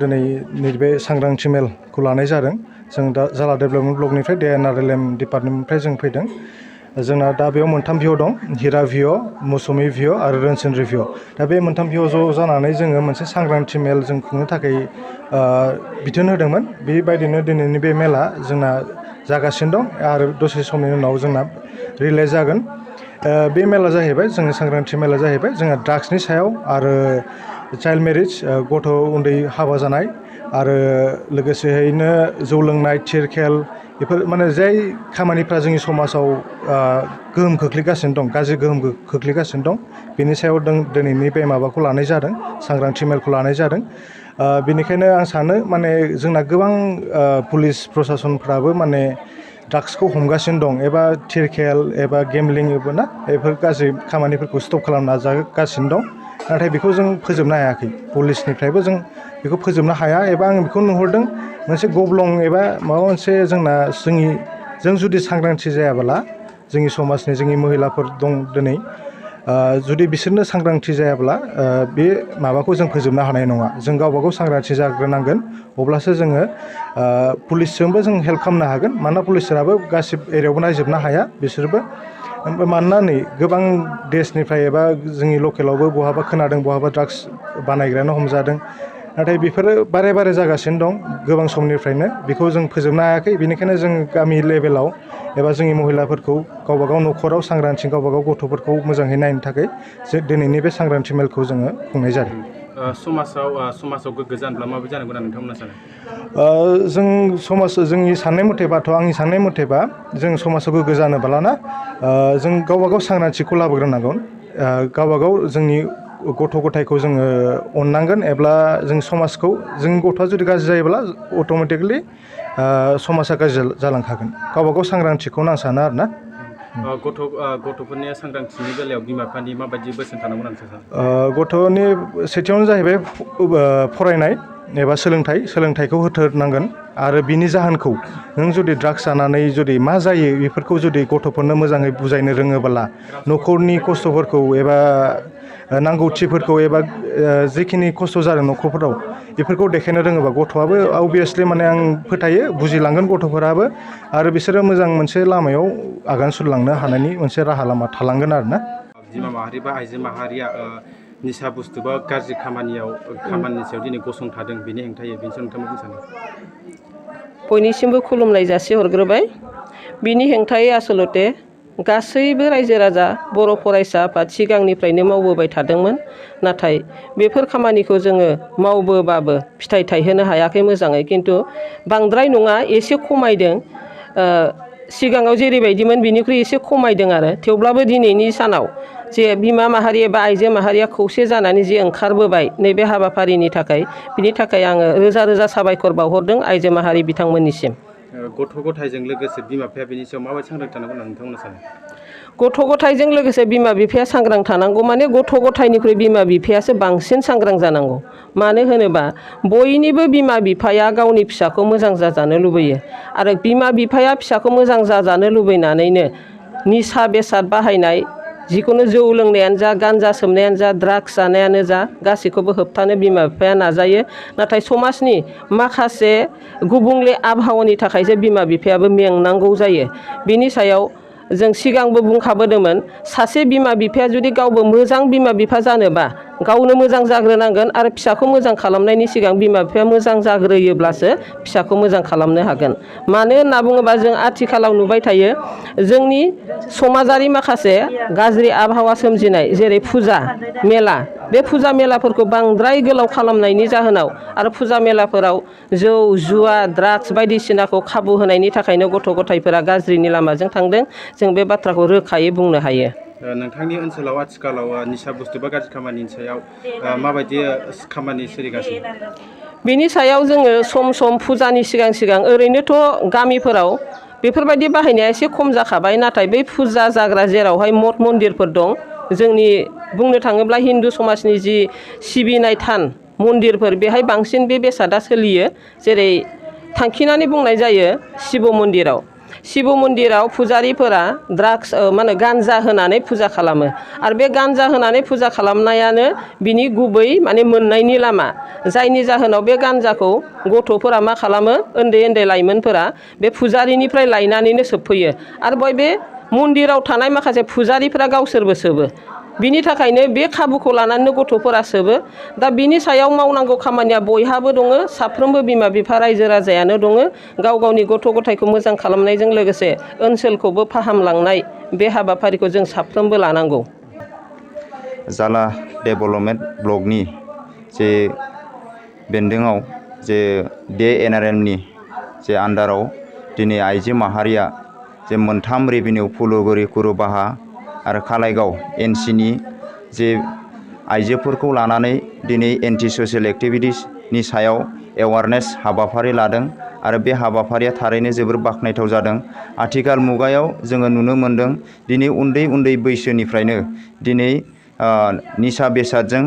दिनै नैबे सांग्रांथि मेलखौ लानाय जादों। जों दा जाला डेभेलपमेन्ट ब्लकनिफ्राय DNRLM डिपार्टमेन्टनिफ्राय जों फैदों। जोंना दा बेयाव मोनथाम भिअ दं, हिरा भिअ, मौसुमि भिअ आरो रोनसोन्द्रि भिअ। दा बे मोनथाम भिअ ज' जानानै जोङो मोनसे सांग्रांथि मेल जों खुंनो थाखाय बिथोन होदोंमोन। बेबायदिनो दिनैनि बे मेला जोंना जागासिनो दं आरो दसे समनि उनाव जोंना रिलिज जागोन। बे मेला जाहैबाय जोंनि सांग्रांथि मेला जाहैबाय जोंहा ड्राग्सनि सायाव आरो चाइल्ड मेरिज, गथ' उन्दै हाबा जानाय आरो लोगोसेयैनो जौ लोंनाय, थिरखेल, बेफोर माने जाय खामानिफ्रा जोंनि समाजाव गोहोम खोख्लैगासिनो दं, गाज्रि गोहोम खोख्लैगासिनो दं, बेनि सायाव दिनैनि बे माबाखौ लानाय जादों, सांग्रांथि मेलखौ लानाय जादों। बेनिखायनो आं सानो माने जोंना गोबां पुलिस प्रसासनफ्राबो माने ड्राग्सखौ हमगासिनो दं एबा थिरखेल एबा गेमलिं ना बेफोर गाज्रि खामानिफोरखौ स्टप खालामनो नाजागासिनो दं। नाथाय बेखौ जों फोजोबनो हायाखै, पुलिसनिफ्रायबो जों बेखौ फोजोबनो हाया एबा आं बेखौ नुहुरदों मोनसे गब्लं एबा माबा मोनसे जों जुदि सांग्रांथि जायाबोला जोंनि समाजनि जोंनि महिलाफोर दं दिनै, जुदि बिसोरनो सांग्रांथि जायाब्ला बे माबाखौ जों फोजोबनो हानाय नङा। जों गावबा गाव सांग्रांथि जाग्रोनांगोन, अब्लासो जोङो पुलिसजोंबो जों हेल्प खालामनो हागोन। मानोना पुलिसफोराबो गासिबो एरियायावबो नायजोबनो हाया बिसोरबो। मानोना नै गोबां देशनिफ्राय एबा जोंनि लकेलावबो बहाबा खोनादों बहाबा ड्राग्स बानायग्रायानो हमजादों। नाथाय बेफोरो बारे बारे जागासिनो दं गोबां समनिफ्रायनो, बेखौ जों फोजोबनो हायाखै। बेनिखायनो जों गामि लेभेलाव एबा जोंनि महिलाफोरखौ गावबा गाव न'खराव सांग्रांथि, गावबा गाव गथ'फोरखौ मोजाङै नायनो थाखाय दिनैनि बे सांग्रांथि मेलखौ जोङो खुंनाय जादों। समाजाव गोग्गो जानोब्ला माबायदि जानांगौ होनना नोंथांमोना सानो? जोंनि साननाय मथेबाथ' आंनि साननाय मथेबा जों समाजाव गोग्गो जानोब्लाना जों गावबा गाव सांग्रांथिखौ लाबोग्रोनांगौ। गावबा गाव जोंनि गथ' गथायखौ जोङो अननांगोन एबा जों समाजखौ, जोंनि गथ'आ जुदि गाज्रि जायोब्ला अट'मेटिकलि समाजा गाज्रि जालांखागोन। गावबा गाव सांग्रांथिखौनो आं सानो आरोना। गथ'फोरनि सांग्रांथिनि बेलायाव बिमा बिफानि माबायदि बोसोन थानांगौ होनना सानो? गथ'नि सेथियावनो जाहैबाय फरायनाय एबा सोलोंथाइखौ होथारनांगोन। आरो बिनि जाहोनखौ नों जुदि ड्राग्स जानानै जुदि मा जायो बेफोरखौ जुदि गथ'फोरनो मोजाङै बुजायनो रोङोब्ला, न'खरनि खस्थ'फोरखौ एबा नांगौथिफोरखौ एबा जेखिनि खस्थ' जादों न'खरफोराव बेफोरखौ देखायनो रोङोबा गथ'आबो अभियासलि माने आं फोथायो बुजिलांगोन गथ'फोराबो, आरो बिसोरो मोजां मोनसे लामायाव आगान सुरलांनो हानायनि मोनसे राहा लामा थालांगोन आरोना। बिमा माहारि बा आइजो माहारिया निसा बुस्थु बा गाज्रि खामानिनि सायाव दिनै गसंथादों, बेनि हेंथायै बेनि सायाव नोंथाङा मा बुंनो सानो? बयनिसिमबो खुलुमनाय जासिहरग्रोबाय। बिनि हेंथायै आसलते गासैबो रायजो राजा बर' फरायसा आफाद सिगांनिफ्रायनो मावबोबाय थादोंमोन। नाथाय बेफोर खामानिखौ जोङो मावबोबाबो फिथाइ थायहोनो हायाखै मोजाङै, खिन्थु बांद्राय नङा, एसे खमायदों। सिगाङाव जेरैबायदिमोन बिनिख्रुइ एसे खमायदों आरो थेवब्लाबो दिनैनि सानाव जे बिमा माहारि एबा आइजो माहारिया खौसे जानानै जे ओंखारबोबाय नैबे हाबाफारिनि थाखाय, बिनि थाखाय आङो रोजा रोजा साबायखर बावहरदों आइजो माहारि बिथांमोननिसिम। गथ' गथायजों लोगोसे बिमा बिफाया बेनि सायाव माबायदि सांग्रां थानांगौ होनना नोंथांमोना सानो? गथ' गथायजों लोगोसे बिमा बिफाया सांग्रां थानांगौ, माने गथ' गथायनिख्रुइ बिमा बिफायासो बांसिन सांग्रां जानांगौ। मानो होनोबा बयनिबो बिमा बिफाया गावनि फिसाखौ मोजां जाजानो लुबैयो, आरो बिमा बिफाया फिसाखौ मोजां जाजानो लुबैनानैनो निसा बेसाद बाहायनाय, जिखुनु जौ लोंनायानो जा, गान्जा सोबनायानो जा, ड्राग्स जानायानो जा, गासैखौबो होबथानो बिमा बिफाया नाजायो। नाथाय समाजनि माखासे गुबुंले आबहावानि थाखायसो बिमा बिफायाबो मेंनांगौ जायो। बिनि सायाव जों सिगांबो बुंखाबोदोंमोन, सासे बिमा बिफाया जुदि गावबो मोजां बिमा बिफा जानोबा गावनो मोजां जाग्रोनांगोन, आरो फिसाखौ मोजां खालामनायनि सिगां बिमा बिफाया मोजां जाग्रोयोब्लासो फिसाखौ मोजां खालामनो हागोन। मानो होनना बुङोबा जों आथिखालाव नुबाय थायो जोंनि समाजारि माखासे गाज्रि आबहावा सोमजिनाय, जेरै फुजा मेला, बे फुजा मेलाफोरखौ बांद्राय गोलाव खालामनायनि जाहोनाव आरो फुजा मेलाफोराव जौ जुवा ड्राग्स बायदिसिनाखौ खाबु होनायनि थाखायनो गथ' गथायफोरा गाज्रिनि लामाजों थांदों। जों बे बाथ्राखौ रोखायै बुंनो हायो। नोंथांनि ओनसोलाव आथिखालाव निसा बुस्थु बा गाज्रि खामानिनि सायाव माबायदि खामानि सोलिगासिनो? बिनि सायाव जोङो सम सम फुजानि सिगां सिगां ओरैनोथ' गामिफोराव बेफोरबायदि बाहायनाया एसे खम जाखाबाय, नाथाय बै फुजा जाग्रा जेरावहाय मठ मन्दिरफोर दं, जोंनि बुंनो थाङोब्ला हिन्दु समाजनि जि सिबिनाय थान मन्दिरफोर, बेहाय बांसिन बे बेसादा सोलियो। जेरै थांखिनानै बुंनाय जायो शिब मन्दिराव। शिब मन्दिराव फुजारिफोरा ड्राग्स मा होनो गान्जा होनानै फुजा खालामो आरो बे गान्जा होनानै फुजा खालामनायानो बिनि गुबै माने मोननायनि लामा जायनि जाहोनाव बे गान्जाखौ गथ'फोरा मा खालामो उन्दै उन्दै लाइमोनफोरा बे फुजारिनिफ्राय लायनानैनो सोबफैयो आरो बे मन्दिराव थानाय माखासे फुजारिफोरा गावसोरबो सोबो बिनि थाखायनो बे खाबुखौ लानानैनो गथ'फोरा सोबो दा बिनि सायाव मावनांगौ खामानिया बयहाबो दङ साफ्रोमबो बिमा बिफा रायजो राजायानो दङ गाव गावनि गथ' गथायखौ मोजां खालामनायजों लोगोसे ओनसोलखौबो फाहामलांनाय बे हाबाफारिखौ जों साफ्रोमबो लानांगौ। जाला डेभेलपमेन्ट ब्लकनि जे बेन्दोङाव जे DNRLनि जे आन्दाराव दिनै आइजो माहारिया जे मोनथाम रेभिनिउ फुलुगुरि कुरुबाहा आरो कालाइगाव NCनि जे आइजोफोरखौ लानानै दिनै एन्टि ससियेल एक्टिभिटिसनि सायाव एवारनेस हाबाफारि लादों आरो बे हाबाफारिया थारैनो जोबोर बाख्नायथाव जादों। आथिखाल मुगायाव जोङो नुनो मोन्दों दिनै उन्दै उन्दै बैसोनिफ्रायनो दिनै निसा बेसादजों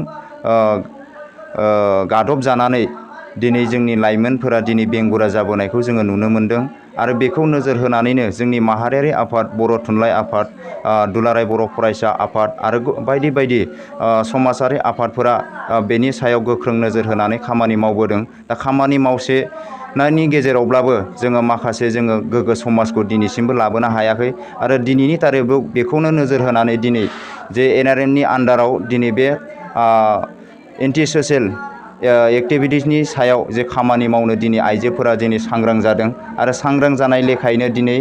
गादब जानानै दिनै जोंनि लाइमोनफोरा दिनै बेंगुरा जाबोनायखौ जोङो नुनो मोन्दों आरो बेखौ नोजोर होनानैनो जोंनि माहारियारि आफाद बर' थुनलाइ आफाद दुलाराय बर' फरायसा आफाद आरो बायदि बायदि समाजारि आफादफोरा बेनि सायाव गोख्रों नोजोर होनानै खामानि मावबोदों। दा खामानि मावसेनायनि गेजेरावब्लाबो जोङो माखासे जोङो गोग्गो समाजखौ दिनैसिमबो लाबोनो हायाखै आरो दिनैनि थारिखआव बेखौनो नोजोर होनानै दिनै जे NRLनि आन्दाराव दिनै बे एन्टि ससियेल एक्टिभिटिसनि सायाव जे खामानि मावनो दिनै आइजोफोरा दिनै सांग्रां जादों आरो सांग्रां जानाय लेखायैनो दिनै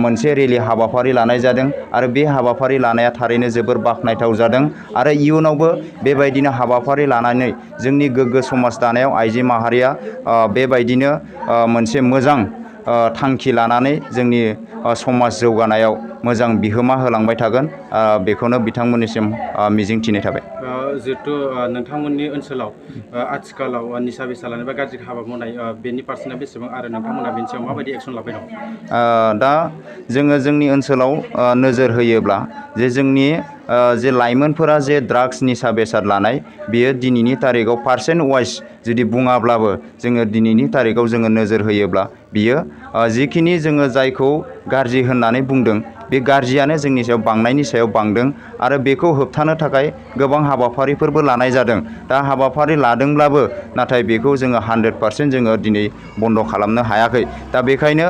मोनसे रेलि हाबाफारि लानाय जादों आरो बे हाबाफारि लानाया थारैनो जोबोर बाख्नायथाव जादों आरो इयुनावबो बेबायदिनो हाबाफारि लानानै जोंनि गोग्गो समाज दानायाव आइजो माहारिया बेबायदिनो मोनसे मोजां थांखि लानानै जोंनि समाज जौगानायाव मोजां बिहोमा होलांबाय थागोन बेखौनो बिथांमोननिसिम मिजिंथिनाय थाबाय। जिहेतु नोंथांमोननि ओनसोलाव आथिखालाव निसा बेसाद लानाय बा गाज्रि हाबा मावनाय बेनि पार्सेन्टआ बेसेबां आरो नोंथांमोना बेनि सायाव माबायदि एक्सन लाबाय दं? दा जोङो जोंनि ओनसोलाव नोजोर होयोब्ला जे जोंनि जे लाइमोनफोरा जे ड्राग्स निसा बेसाद लानाय बियो दिनैनि तारिखआव पार्सेन्ट वाइज जुदि बुङाब्लाबो जोङो दिनैनि तारिखआव जोङो नोजोर होयोब्ला बियो जिखिनि जोङो जायखौ गाज्रि होननानै बुंदों बे गाज्रियानो जोंनि सायाव बांनायनि सायाव बांदों आरो बेखौ होबथानो थाखाय गोबां हाबाफारिफोरबो लानाय जादों। दा हाबाफारि लादोंब्लाबो नाथाय बेखौ जोङो 100% जोङो दिनै बन्द खालामनो हायाखै। दा बेखायनो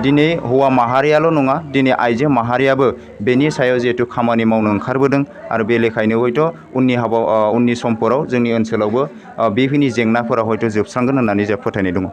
दिनै हौवा माहारियाल' नङा दिनै आइजो माहारियाबो बेनि सायाव जिहेतु खामानि मावनो ओंखारबोदों आरो बे लेखायनो हयथ' उननि समफोराव जोंनि ओनसोलावबो बेखिनि जेंनाफोरा हयथ' जोबस्रांगोन होननानै जों फोथायनाय दङ।